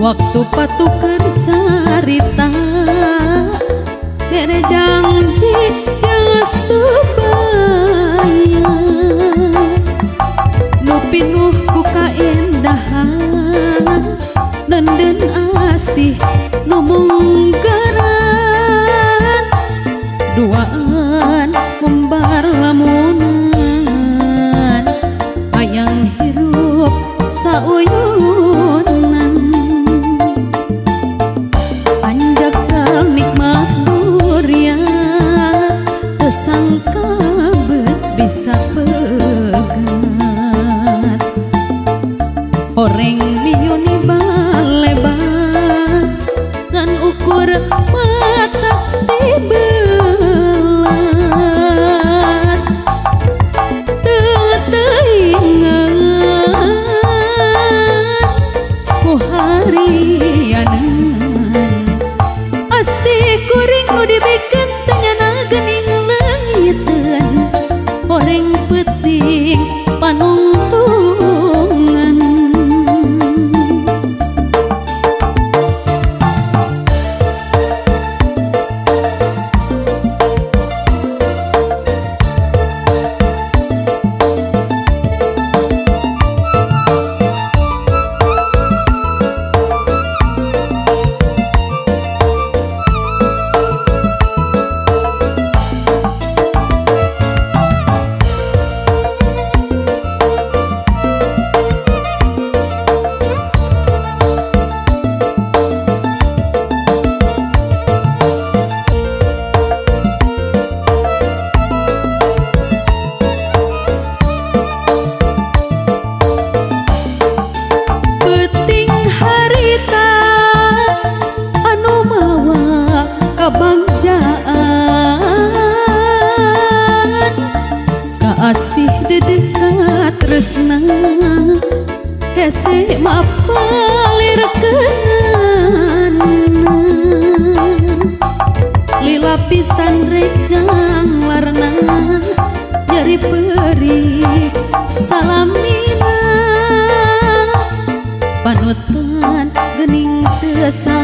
Waktu patukeun carita bere janji jeung supaya nu pinuh ku kaendahan denden asih nu munggaran duaan kumbar lamunan hayang hirup sauyunan anjakal nikmat duria tesangka bet bisa pegat horeng miuni balebat ngan ukur mata tibelat teu teuingeun ku harianan asih kuring nu dibikeun teu nyana geuning leungiteun horeng peuting panungtungan. Peuting harita anu mawa kabagjaan kaasih dedeh katresna hese mapalir keunana lila pisan rek jang larna nyeri perih salamina panutan gening teu.